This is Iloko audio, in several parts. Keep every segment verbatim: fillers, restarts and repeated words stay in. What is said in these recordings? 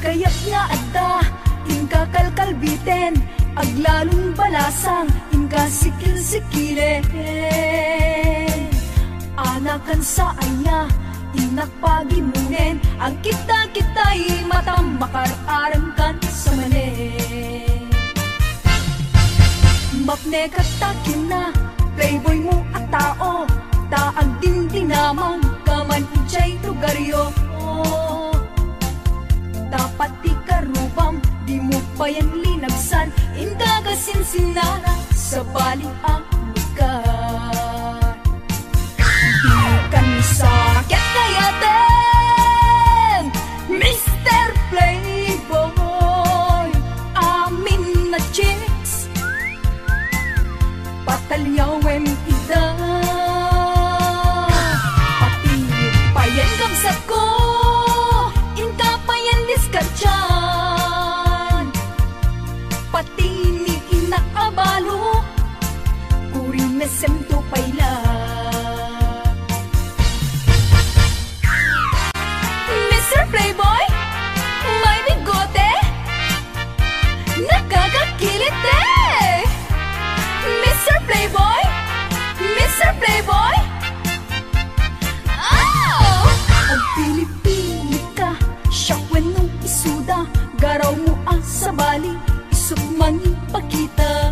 Kayat nga adda, inka kalkalbiten, aglalon balasang, inka sikil-sikilen. Anakan sa aya, innak pagimonen, agkita-kitay matam makar-aramkan sa manen. Mapnekat ta kinna, playboy mo a tao, ta agdindinamang ka man idiay lugaryo. Dapat ti karubam, di mo payan linagsan, inka kasinsinara, sabali a lugar. Dikan sa ket kayaten, Mister Playboy, amin a chicks, pataliawem ida. Pati payen kabsatko, inka payen diskartian. Pati ni innak a balo, kuri mesem to pay la. Mister Playboy, may bigote, nakakakilit eh! Mister Playboy, Mister Playboy, oh! Agpili-pili ka, siak wenno isuda, garaw mo a sabali, isut mangipakita.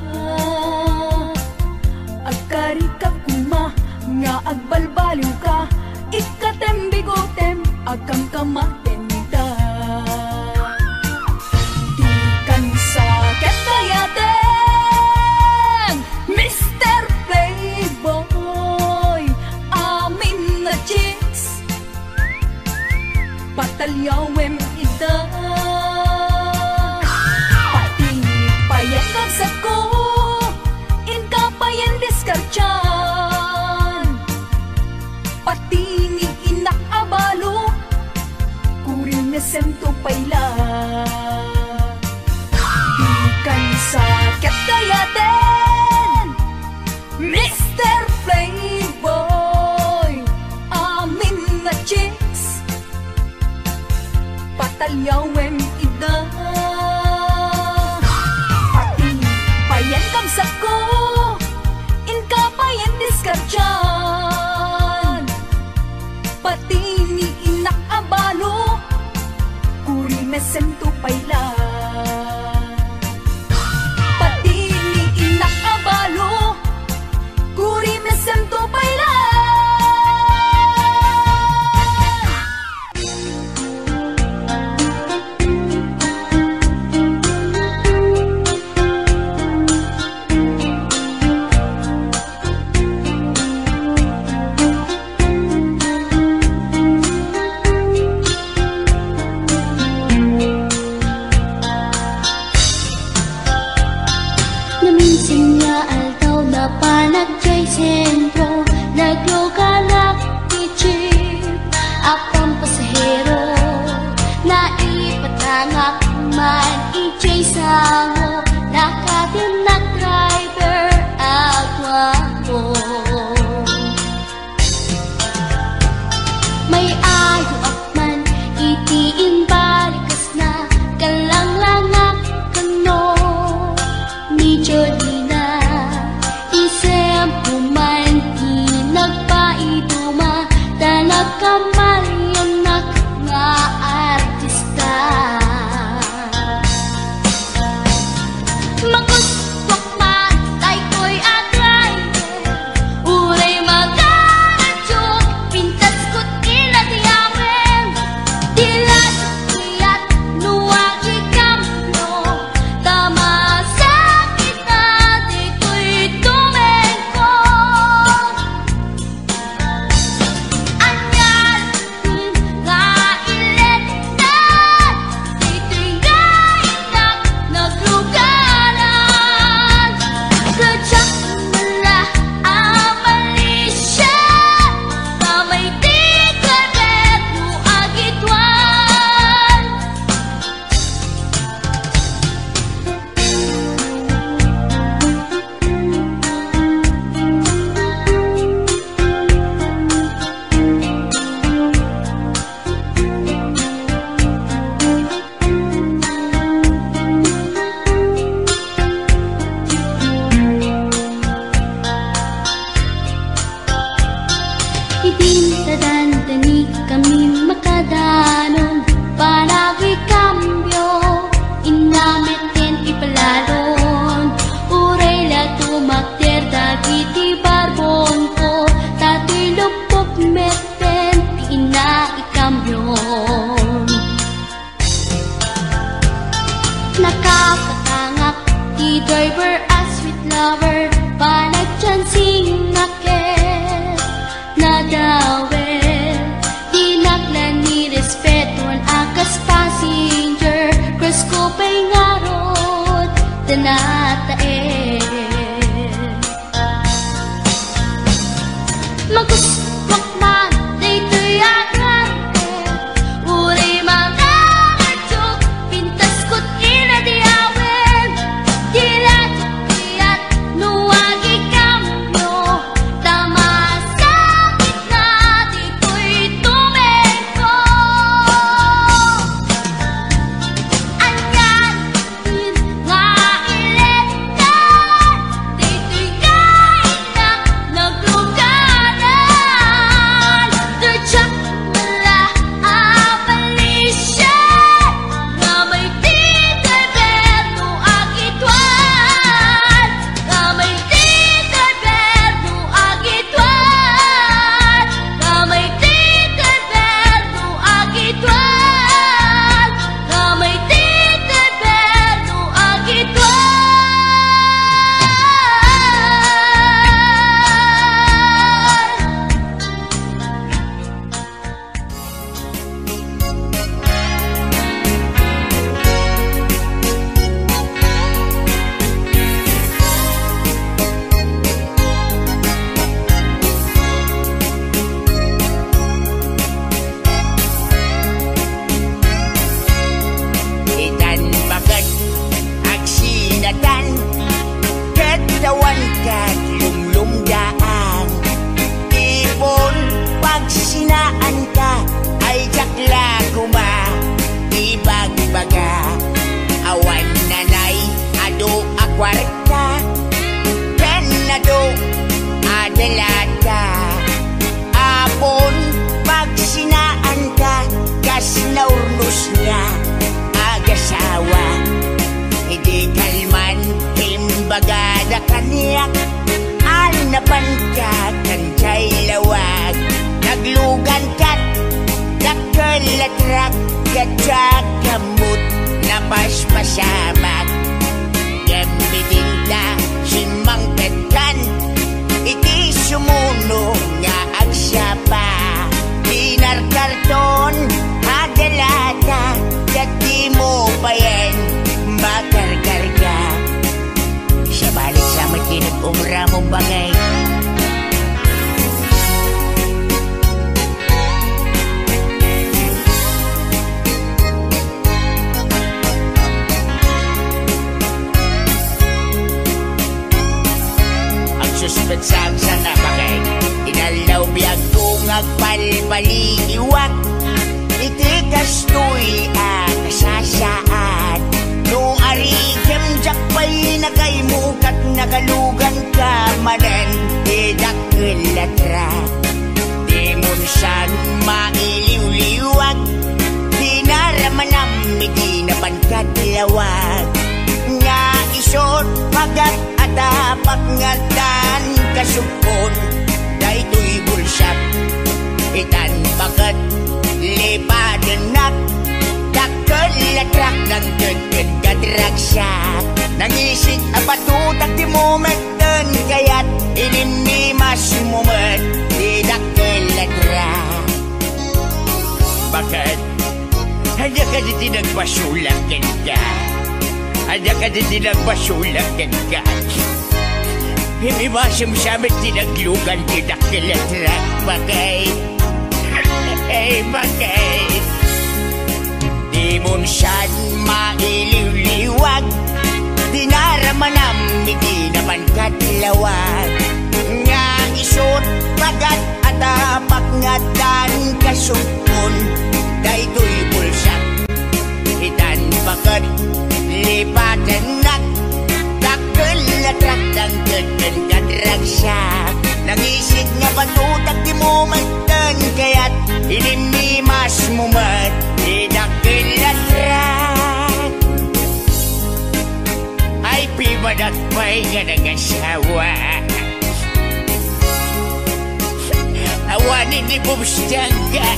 Agkari ka koma nga agbalbaliw ka, ikkatem bigotem, agkamkamaten ita. Dikan sa ket kayaten, Mister Playboy, amin a chicks, pataliawem ida. Pati payen kabsatko, inka payen diskartian. Pati ni innak a balo, kuri mesem to pay la. Dikan sa ket kayaten, Mister Playboy, amin a chicks, pataliawem ida. Pati payen kabsatko, inka payen diskartian. Pati ni innak a balo, kuri mesem to pay la. Pati ni innak a balo, kuri mesem to pay la. nataen. Magustuak man daytoy a kanta, uray mangaradyo, pintas ket inadiawen, ti radyo ti at no agikam no ta masakit na ditoy tumengko. Anian nga ilenta, ditoy nga innak nagluganan. Diak met la a balisian, nga may ti gobyerno agituan, nga may ti gobyerno agituan, nga may ti gobyerno agituan, nga may ti gobyerno agituan. Itan baket agsinatan, ket awan ket lumlumdaan. Ipon pagsinaanka, ay diak la koma ibagbaga. Awan nanay adu a kuarta, ken adu a dalata. Apon, pagsinaanka kas naurnos nga agasawa. Idi kalman, imbagada kaniak, alnapanka kandiay lawag. Naglugankat, dakkel a trak, ket diak ammot napaspasamak. Ngem idinta simmangpetkan iti sumuno nga agsapa. Dinarkarton a dalata, ket dimo payen makarkarga. Sabali sa met ti nag-umra mo, bagay. Agsuspetsaak sana, bagay. Inaldaw biagko nga agbalbaliiwak iti kastoy a kasasaad. No arigem diak pay nakaymo ket nakaluganka manen ti dakkel a trak. Dimon san mailiwliwag ti naramanam iti napan kadlawag. Nga isut pagat a tapak nga addan kasugpon daytoy bulsak. Itan baket lipadennak, dakkel a trak nangted ken kadragsak. Nangisig a batutak ti moment ten kayat, inimmimas mo met ti dakkel a trak. Baket, ania kadi ti nagbasolak kenka? Ania kadi ti nagbasolak kenka? Immimasem sa met ti naglugan ti dakkel a trak, bagay. Hey, bagay. Dimon san mailiwliwag ti naramanam iti napan kadlawag. Nga isut pagat a tapak nga addan kasugpon daytoy bulsak. Itan baket lipatennak, dakkel a trak nangted ken kadragsak. Nangisig nga batutak ti moment ten kayat, inimmimas mo met ti dakkel a trak. Ay, pibadak pay nga nagasawa. Awanen ni Bobs Tiangga.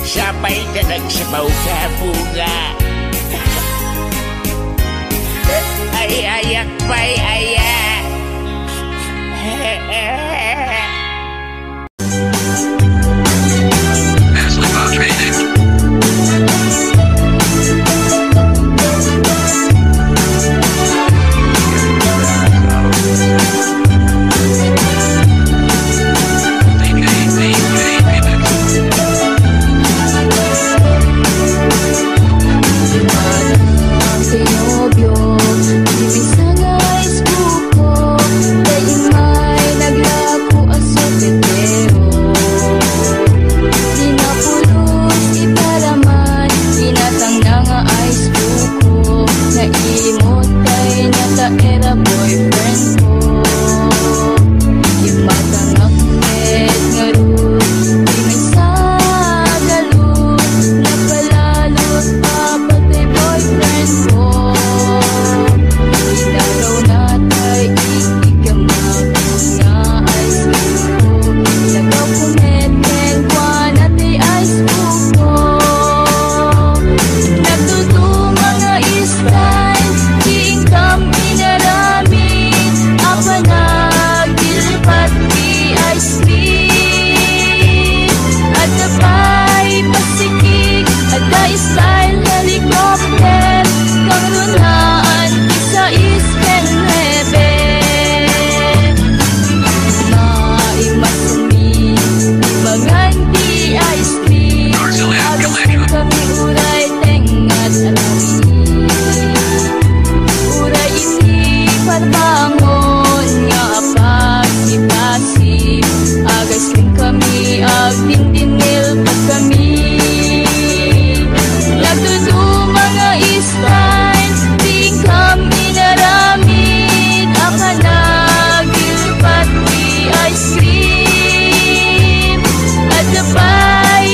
Sapay ka nagsabaw ka, bunga. Ay, ayak pay, ayak. ice cream. Agasem kami uray tengnga a rabii. Uray iti parbangon nga apasipasip. Agasem kami, agdindingngel kami. Nagduduma nga style, dikam inaramid a panagilpat ti ice cream. Adda pay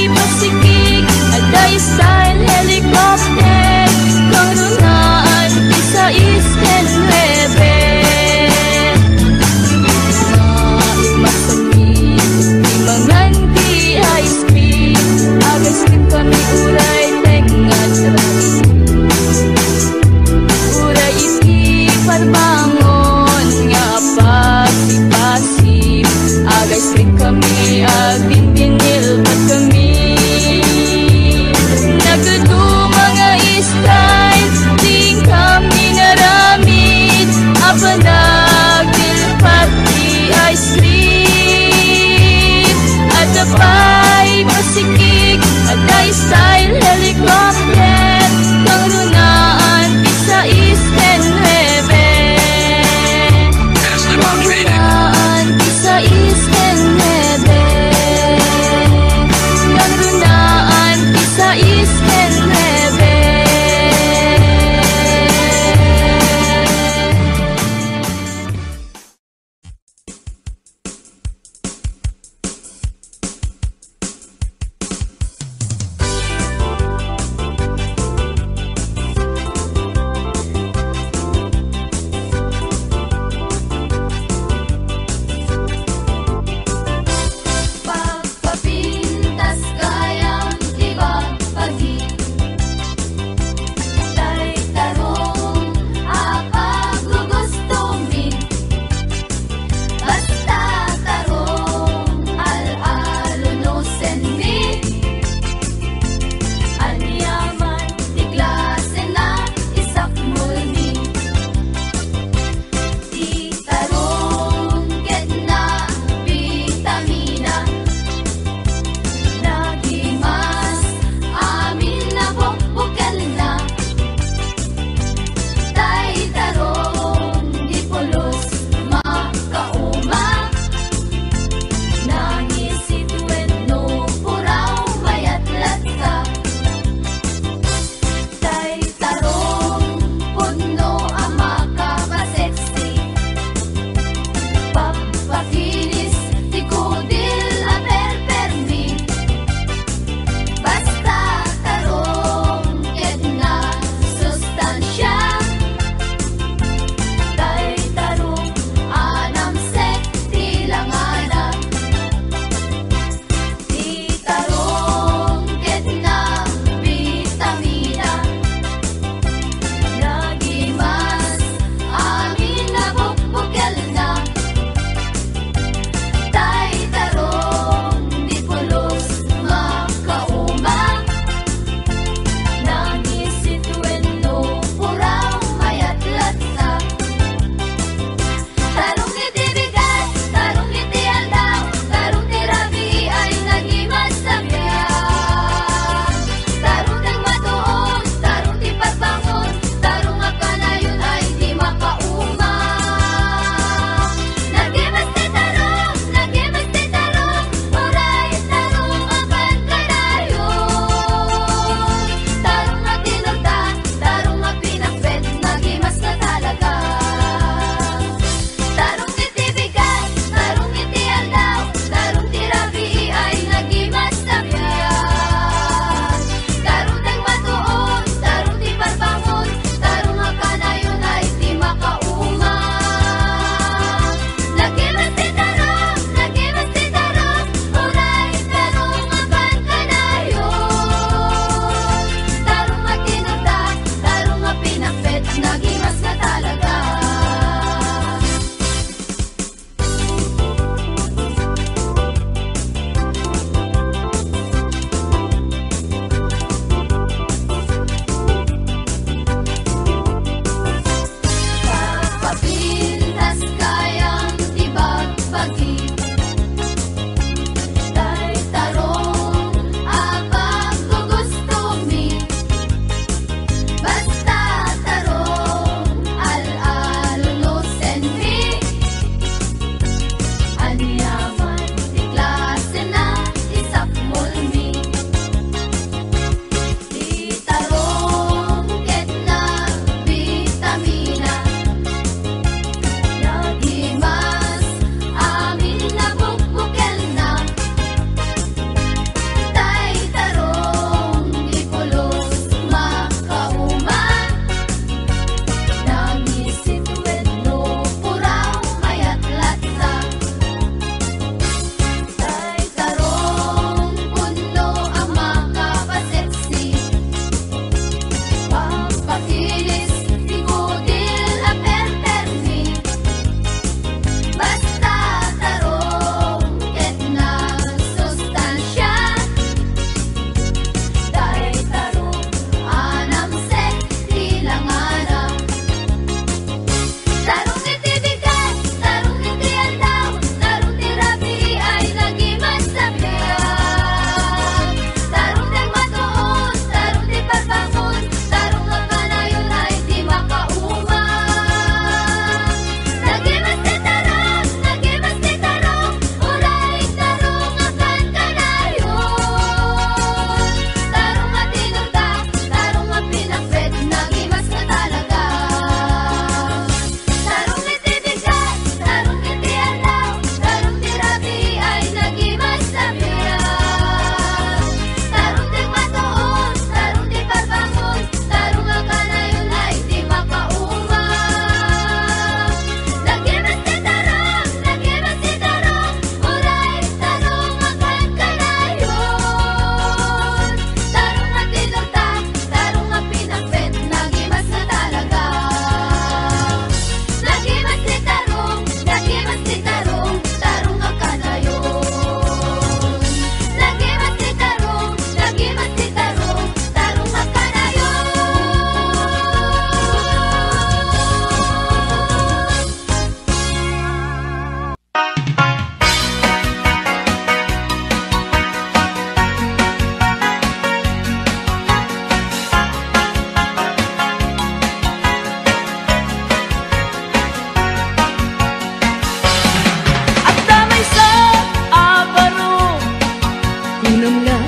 Kunam la,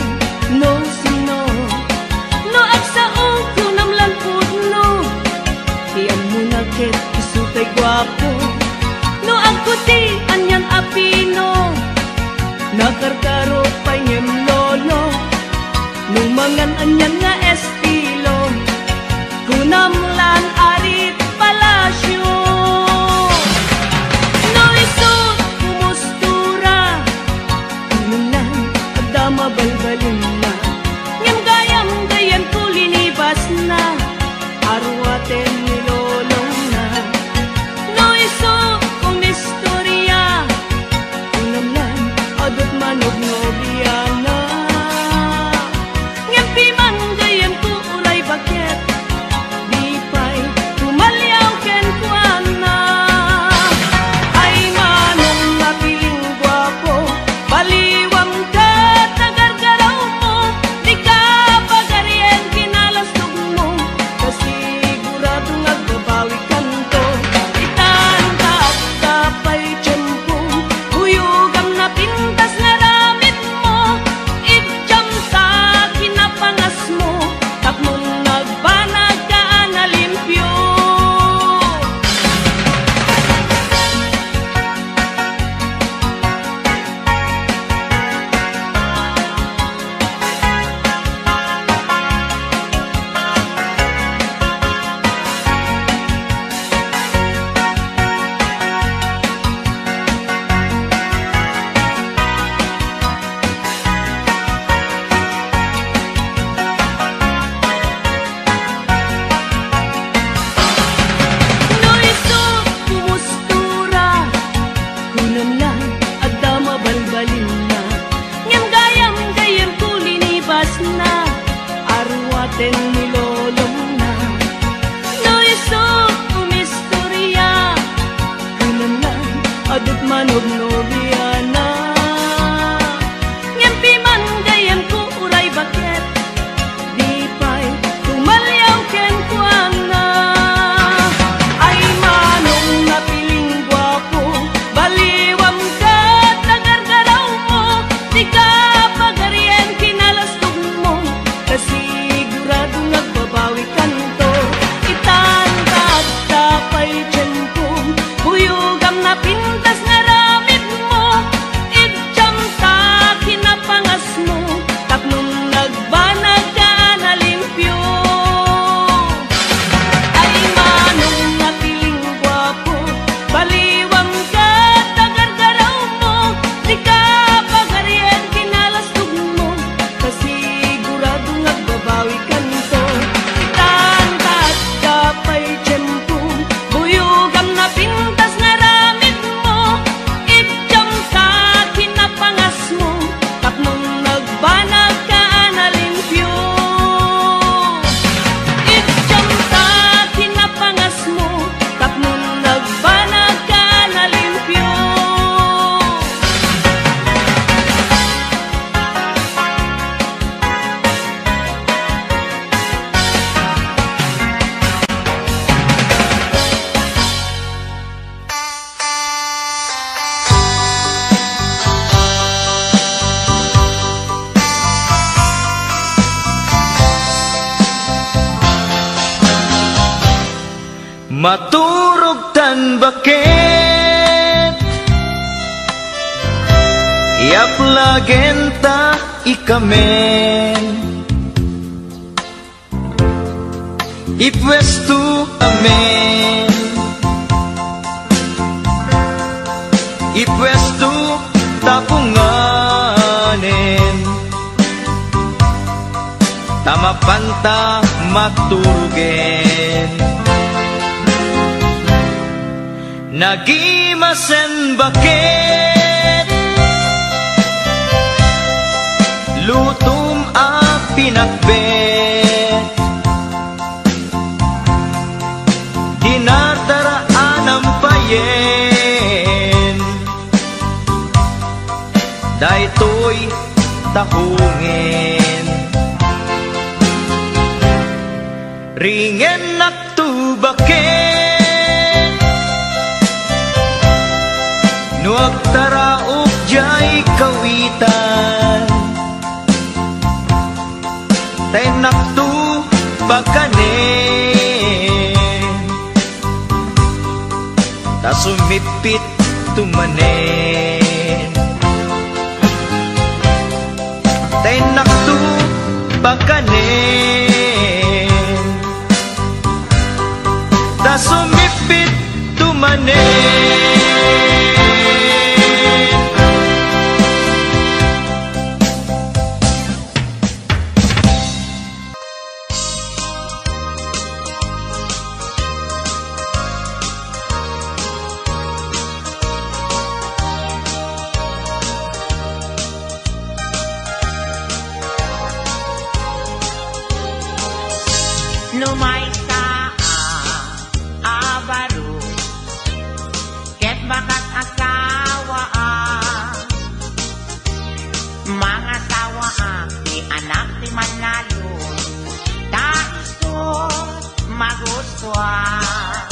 no sino? No agsao, kunam lan pudno. Ti ammona ket isu tay guapo. No agko ti anian a pino, nakarkaro pay ngem lolo. No mangan anian nga estilo, kunam lan Arit Palacio. No isu kumustura, kunam lan adda mabalbalinna. Ngem gayam, gayyemko linibasna, aruaten ni lolongna. No isu kumistoria, kunam lan adda manobnobiana. Ngem piman gayyemko uray baket, di pay tumaliaw kenkuana. Ay manong nga piling guapo, baliwam ket nagargarawmo, dika pagarien kinalastogmo, ta sigurado nga agbabawikanto. Itan ta adda pay tiempo, kuyogam napintas nga aramidmo, igdiam ta kinapangasmo, tapno nagbanag ka a nalimpio. No isu kumustura, kunam lan adda mabalbalinna. Ngem gayam, gayyemko linibasna, aruaten ni lolongna. No isu kumistoria, kunam lan adda manobnobiana. Ngem piman gayyemko uray baket, di pay tumaliaw kenkuana. Ay manong nga piling guapo, baliwam ket nagargarawmo, dika pagarien kinalastogmo, ta sigurado nga agbabawikanto. Itan ta adda pay tiempo, kuyogam napintas nga aramidmo, igdiam ta kinapangasmo, tapno nagbanag ka a nalimpio. Ay manong nga piling guapo, baliwam ket nagargarawmo, dika pagarien kinalastogmo, ta sigurado nga agbabawikanto. Itan ta adda pay tiempo, kuyogam napintas nga aramidmo, igdiam ta kinapangasmo, tapno nagbanag ka a nalimpio. Igdiam ta kinapangasmo, tapno nagbanag ka a nalimpio. Maturog tan baket, iyaplagen ta ikamen. Ipuesto amin. Ipuesto tapunganen. Ta mapanta maturogen. Nagimasen baket, lutom a pinakbet, dinatara a nampayen, daytoy tahongen. Ringennak to baket no agtaraok diay kawitan. manen. Ta innakto pakanen, ta sumippitto manen. No maysa a, a baro, ket makasasawaa, mangasawaak ti anak ti mannalon, ta isu magustuak.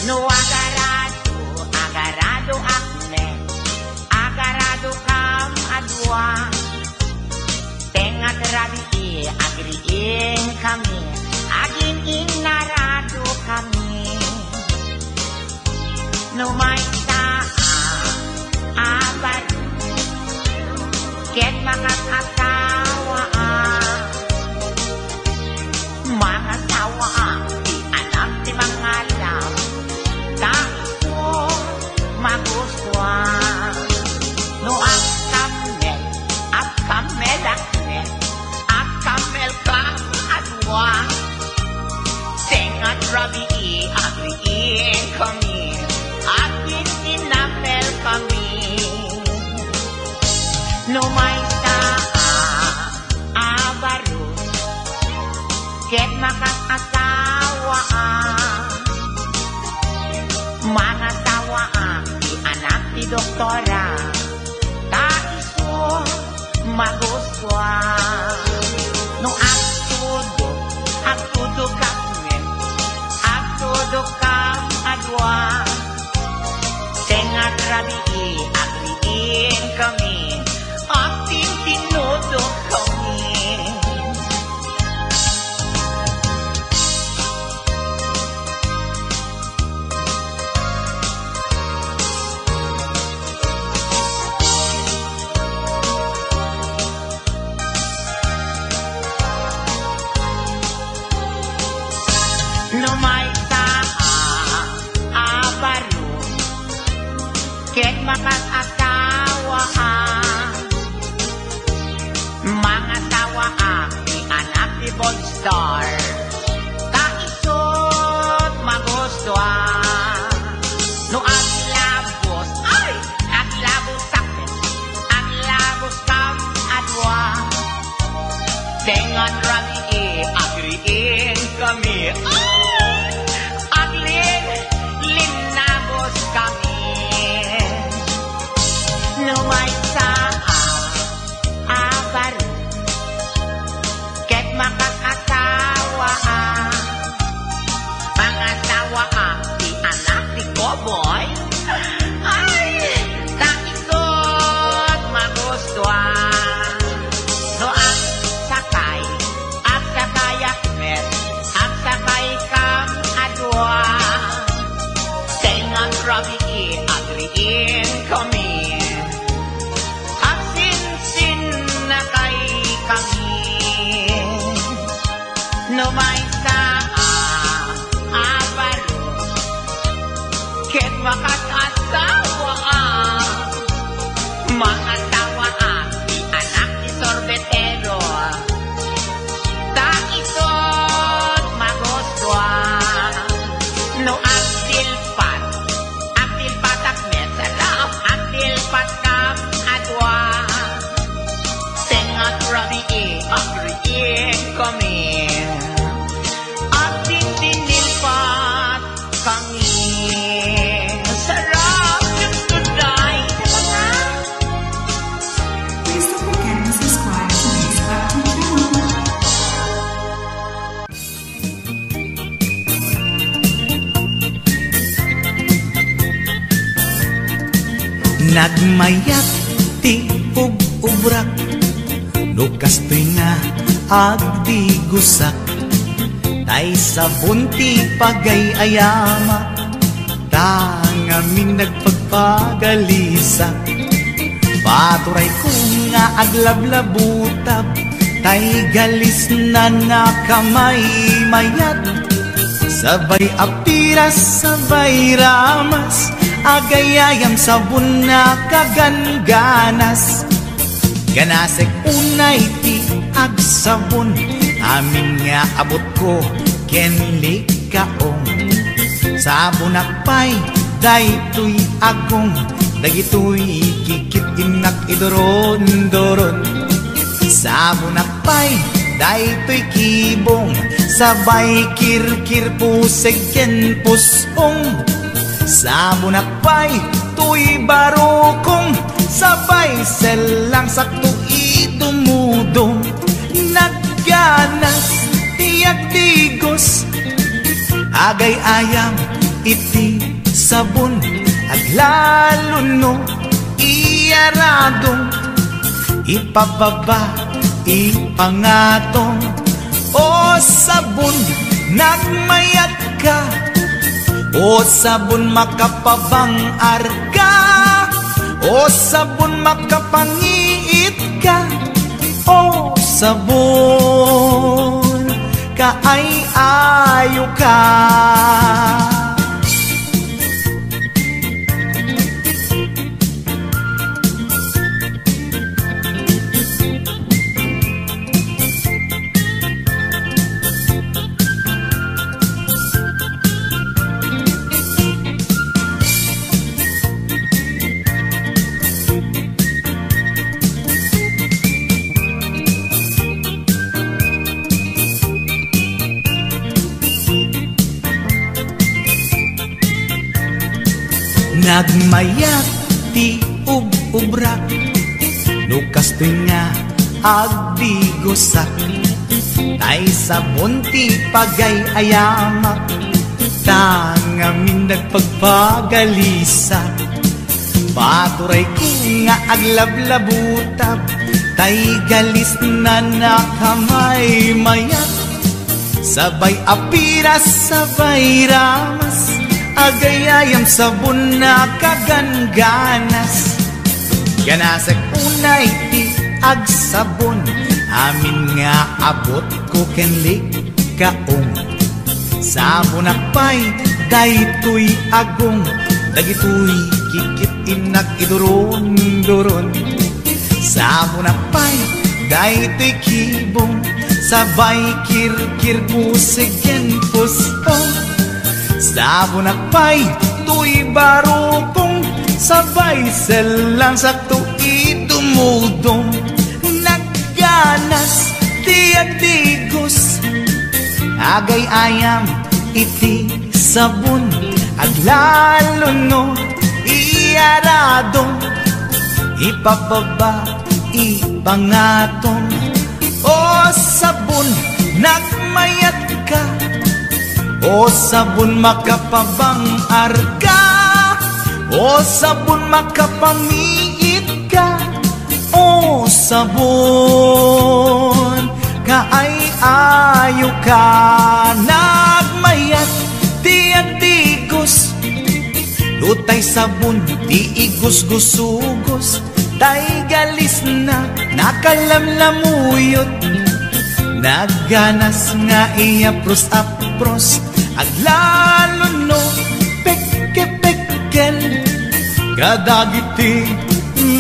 No agarado, agaradoak met, agaradokam a dua. Tengnga ti rabii, agriingkami, agin-innaradokami. No maysa a, a baro, ket makasasawaa, mangasawaak ti anak ti mangalap, ta isu magustuak. No agkammel, agkammelak met, agkammelkam a dua. Tengnga ti rabii, agriingkami, agin-innammelkami. No maysa a, a baro, ket makasasawaa, mangasawaak ti anak ti doktora, ta isu magustuak. No agtudok, agtudokak met, agtudokam a dua. Tengnga ti rabii, agriingkami, agtintinudokami. No maysa a, a baro, ket makasasawaa, mangasawaak ti anak ti Bonstar, ta isut magustuak. No aglabos, ay, aglabosak, aglaboskam a dua. Tengnga ti rabii, agriingkami, ay, aglin, linnaboskami. No maysa a, a baro, ket makasasawaa, mangasawaak ti anak ti Koboy, ay, ta isut magustuak. No agsakay, agsakayak met, agsakaykam a dua. Tengnga ti rabii, agriingkami, agsinsinnakaykami. No maysa a, a baro, ket makasasawaa, mangasawaak ti anak ti sorbetero, ta isut magustuak. No agdilpat, agdilpatak met, sarap, agdilpatkam a dua. Tengnga ti rabii, agriingkami, agdindinilpatkami. Sarap, Diyos ko, day. Please don't forget to subscribe to this Baptist channel. Nagmayat ti ug-ubrak, no kastoy nga agdigusak, tay sabon ti pagay-ayamak, ta Ngamin nagpagpagalisa, paturayko nga aglablabutab, tay galisna nakamaymayat. Sabay a piras, sabay ramas, agayayam sabon nakagangganas. Ganasek unay ti agsabon, amin nga abutko ken likaong. Sabonak pay daytoy agong, dagitoy kikit-innak iduron-duron. Sabonak pay daytoy kibong, sabay kirkir puseg ken pusong. Sabonak pay toy barukong, sabay sellang sakto idumudong. Nagganas ti agdigos, agay-ayam iti sabon, aglalo no iyaradong, ipababa, ipangatong. O sabon, nagmayatka. O sabon, makapabangar ka. O sabon, makapangiit ka. O sabon, kaay-ayo ka. Nagmayat ti ub-ubrak, no kastoy nga agdigosak. Tay sabon ti pagay-ayamak, ta ngamin nagpagpagalisa. Paturayko nga aglablabutab, tay galisna nakamaymayat. Sabay a piras, sabay ramas, agayayam sabon nakagangganas. Ganasek unay ti agsabon, amin nga abutko ken likaong. Sabonak pay daytoy agong, dagitoy kikit-innak iduron-duron. Sabonak pay daytoy kibong, sabay kirkir puseg ken pusong. Sabonak pay toy barukong, sabay sellang sakto idumudong. Nagganas ti agdigos, agay-ayam iti sabon, aglalo no iyaradong, ipababa, ipangatong. O sabon, nagmayatka. O sabon, makapabangar ka. O sabon, makapangiit ka. O sabon, kaay-ayo ka. Nagmayat ti agdigos, no tay sabon ti igusgusugos, tay galisna nakalamlamuyot. Nagganas nga iyapros-apros, aglalo no pekpekkel kadagiti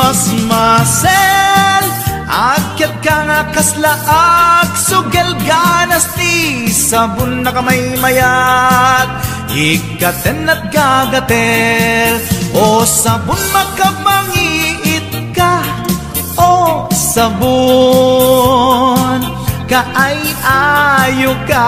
masmasel. Agyatka nga kasla agsugel, ganas ti sabon nakamaymayat, ikkaten at gagatel. O sabon, makapangiit ka. O sabon, kaay-ayo ka.